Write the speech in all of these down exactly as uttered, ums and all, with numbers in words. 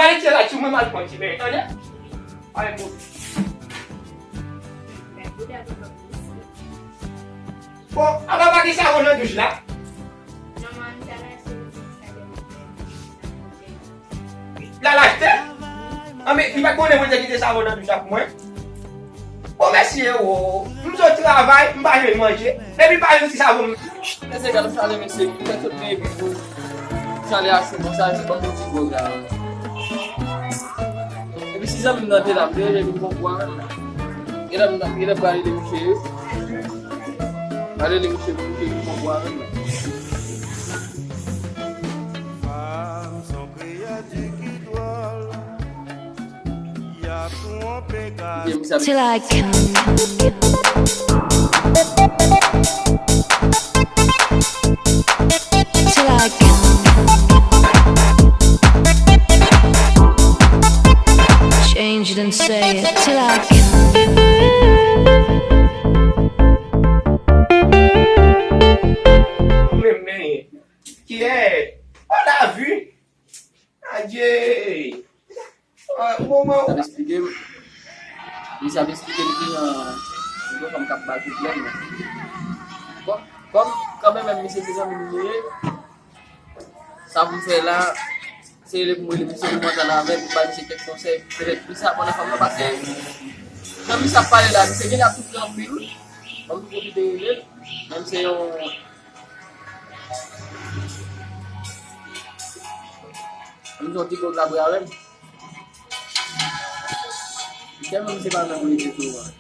Gade ti la, ti mwen mal pran ti bèy, tande? Ale pou. Bon, apa pa gen savon nan douch la? L al achte? Anben, li pa t konnen mwen te kite savon nan douch la pou mwen? Bon, mesye, o, m sot travay, m pa jwenn manje, epi m pa jwenn ti savon. Mesye, gade chale, mesye, m fè tout men epi pou chale a sou bon, sa, se bon ti gwòg la. Epi si zanmi m nan te la, m te rele li pou pran pou avè m. Genlè m nan, genlè m prale de mouche yo. Prale de mouche pou mouche yo pran pou avè m. Fam se yon kreyati ki dwòl. Till I can Till I can Change it and say it till I can. Kiyès? On a vu. Adye! Moman. Sa ap esplike m. Li sa ap esplike m ki nan yon fanm k ap bay pwoblèm nan. Bon, kòm kanmenm misye se zanmi m li ye, sa pou m fè la, se rele pou m rele misye pou m antann avè l, pou m bay misye kèk konsèy, petèt plis sa pandan fanm nan pase. Jan misye ap pale la, misye genlè ap soufri anpil wi. Ban m tou pwofite rele l, menm se yon Menm jan ti gwòg la bwè avè m. Tèlman misye pa nan mwen tou an.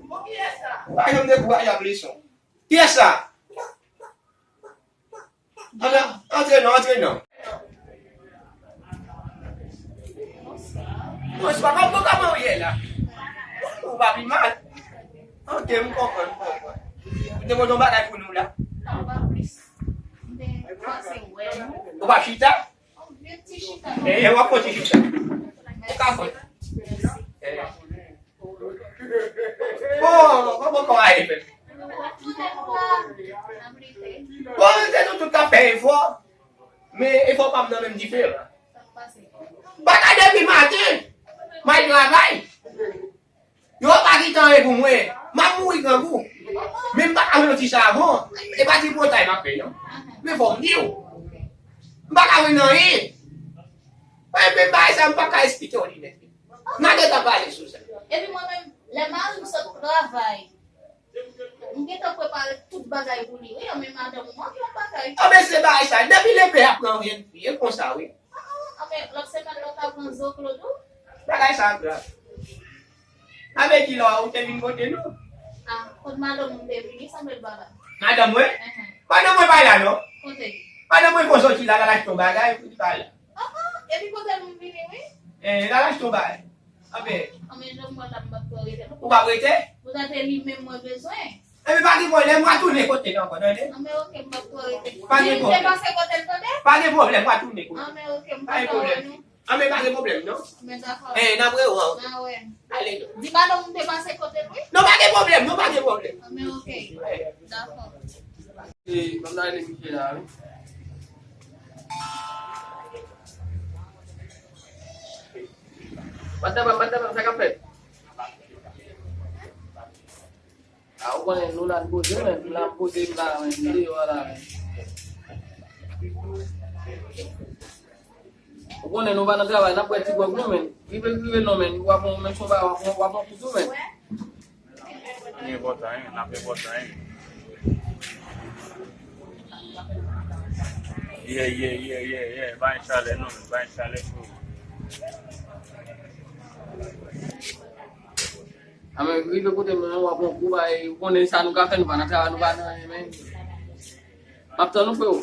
Bon, kiyès sa? Pa janm dekouraje ap leson. Kiyès sa? Antre, antre non, antre non. Bonswa, kòman, kòman w ye la? Ou pa pi mal. Ok, m konprann, m konprann. Ou te pote yon bagay pou nou la? Non, pa plis. M te pase wè nou. Ou pa chita? Yon vye ti chita. E, e, w ap fè ti chita. Ou ka fè. E. Bon, kòman kò a ye fèt? Bon, se nou tout k ap fè efò, men efò pa m nan menm diferan. M pa ka depi maten, m al travay. Yo pa kite anyen pou mwen. M ap mouri grangou. Men m pa ka jwenn yon ti savon. E pa tripotay m ap fè, non. Men fò m di w. M pa ka jwenn anyen. Mwen menm bagay sa, m pa ka esplike w li nèt. N a gentan pale sou sa. Epi mwen menm, lè mari m sot travay, m gentan prepare tout bagay pou li. Wi, anben madanm ou manke yon bagay. Anben se bagay sa. Depi lepè ap pran jèn fi, e konsa wi. Anben lòt semèn lòt ap pran zo Claude ou. Bagay sa grav. Avèk ki lò ou te vin kote nou? Ah, kot madanm ou te vini, sanble l pa la. Madanm mwen? Enhen. Madanm mwen pa la non. Kote? Madanm mwen fò soti la, l al achte yon bagay, pou li pa la. Ah, ah, epi kote nou vini, wi? Eh, l al achte yon bagay. Anben. Anben, jan m wè la, m pa t pou rete non. Ou pa rete? Poutan se li menm mwen bezwen. Epi pa gen pwoblèm, w a tounen kote l ankò, tande? Anben, ok, m pa t pou rete. Pa gen pwoblèm. Di m te pase kote l, tande? Pa gen pwoblèm, w a tounen kote l. Anben, ok, m pa t pou wè nou. Anben pa gen pwoblèm non. Men dakò. Eh, n ap rewè w. N a wè. Ale non. Di madanm ou te pase kote l wi. Non, pa gen pwoblèm non, pa gen pwoblèm. Anben ok. Dakò. E, ban m ta rele misye la wi. Bat daba, bat daba, sa k ap fèt? A, ou konnen nou la n poze, men, nou la n poze, m la, men, m deyò a la, men. Ou konnen nou pa nan travay, n ap bwè ti gwòg nou, men. Rive, rive non, men, w ap, men, w ap, w ap, w ap pran kout ou, men. N ap enpòtan, wi, n ap enpòtan, wi. Yeah, yeah, yeah, yeah, yeah. Pa gen chalè, non, men, pa gen chalè, frè. A men, rive kote mwen an, w ap yon kou bay, ou konnen sa nou ka fè, nou pa nan travay, nou pa nan anyen, men. M ap tann ou, freo.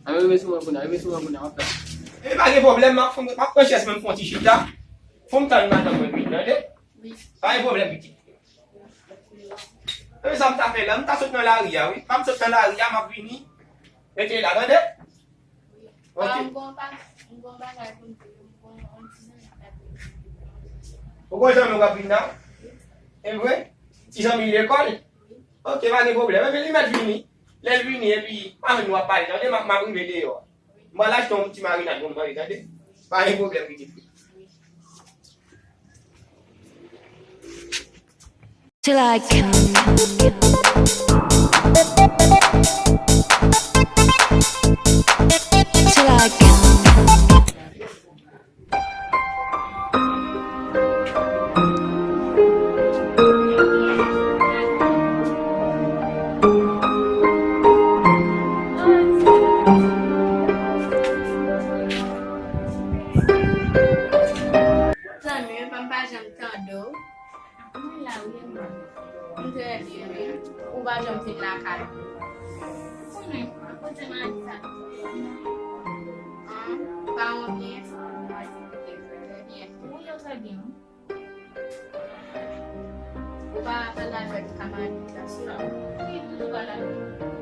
A men, rive sou mwen kounye a, rive sou mwen kounye a, m ap tann. E pa gen pwoblèm, m ap, m ap pran chèz mwen, m fè yon ti chita. Fò m tann madanm mwen vin, tande? Wi. Pa gen pwoblèm, pitit. E sa m ta fè la, m ta sot nan lari a, wi. Pa m sot nan lari a, m ap vini. Mete la, tande? Ok. Ah, m gon pa, m gon bagay pou m di, m gon yon ti zanmi k ap vin. Ou gon zanmi w k ap vin la? E vre? Ti zanmi lekòl? Ok, pa gen pwoblèm. Epi li mèt vini. Lè l vini, epi pa jwenn nou ap pale, tande, m ap, m ap rive deyò. M pral achte yon ti marinad pou m manje, tande. Pa gen pwoblèm, pitit. Till I come. Till I come. Zanmi, epa m pa janm tande w. Mwen la wi, mwen. M trè byen, wi. Ou pa janm vin lakay. Ou konnen, kote m al sa? An, pa w byen? Trè byen. Wi, yo trè byen, wi. Ou pa pale avèk kamarad la, sou la? Wi, nou pale avèk.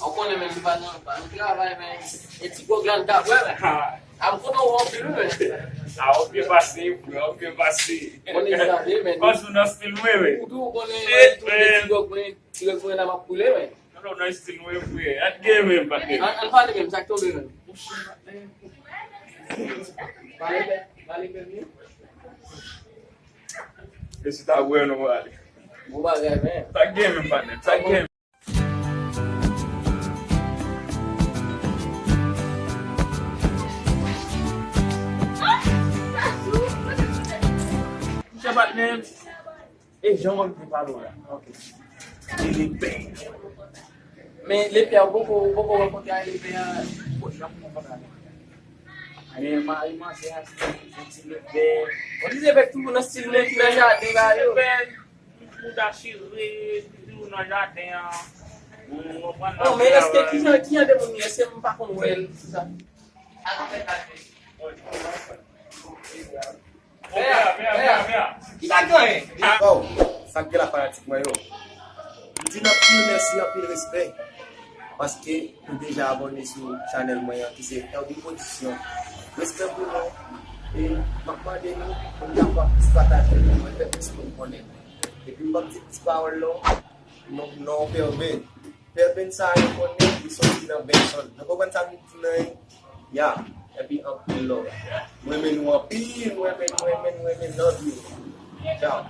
Ou konnen menm li pa nan, pa nan travay, men e ti gwòg la n ka bwè, men. A, m kontan wè w anpil, wi, men. A, w ap byen pase, frè, w ap byen pase. Konnen sa vle, men. Kòm si w nan stil mwen, wi. Ou tou, ou konnen, wi, tou, men, ti gwòg mwen, ti gwòg mwen la m ap koule, men. Non, non, nan stil mwen, frè. Ann gen menm, patnè. Ann, ann pale menm, sa k tonbe menm. Pale bèl, pale bèl, wi. E si ta bwè, nou prale. Bon bagay, men. Sa k gen menm, patnè, sa k gen. Misye patnè. E jan w ap di pale w la. Ok. Li, li bèl. Men lepè, ou poko, ou poko rankontre a lepè a. Ou poko janm rankontre a lepè. Men mari manzè a se yon ti lepè. Ou di se fèk toujou nan stil nèg ki nan jaden ba yo. Lepè, li mouda chire, li toujou nan jaden an. Ou konprann? Non, men èske ki jan, ki jan de moun li? Èske m pa konn wè l, se sa? Fè a, fè a, fè a, fè a. Ki pa gen anyen. Waw, sa k gen la fanatik mwen yo. M di n anpil mèsi, anpil respè. Paske nou deja abòne sou chanèl mwen an ki se Herby Production. Respè pou nou. E m ap mande nou pou n kapab plis pataje l pou mwen fè plis moun konnen. Epi m p ap di plis pawòl non. Non, non, Pè Ben. Pè Ben sa yo konnen li soti nan Benson. Nou konprann sa m di nan yo? Ya, epi anpil love. Mwen renmen nou anpil, mwen renmen, mwen renmen, mwen renmen, love you. Ciao.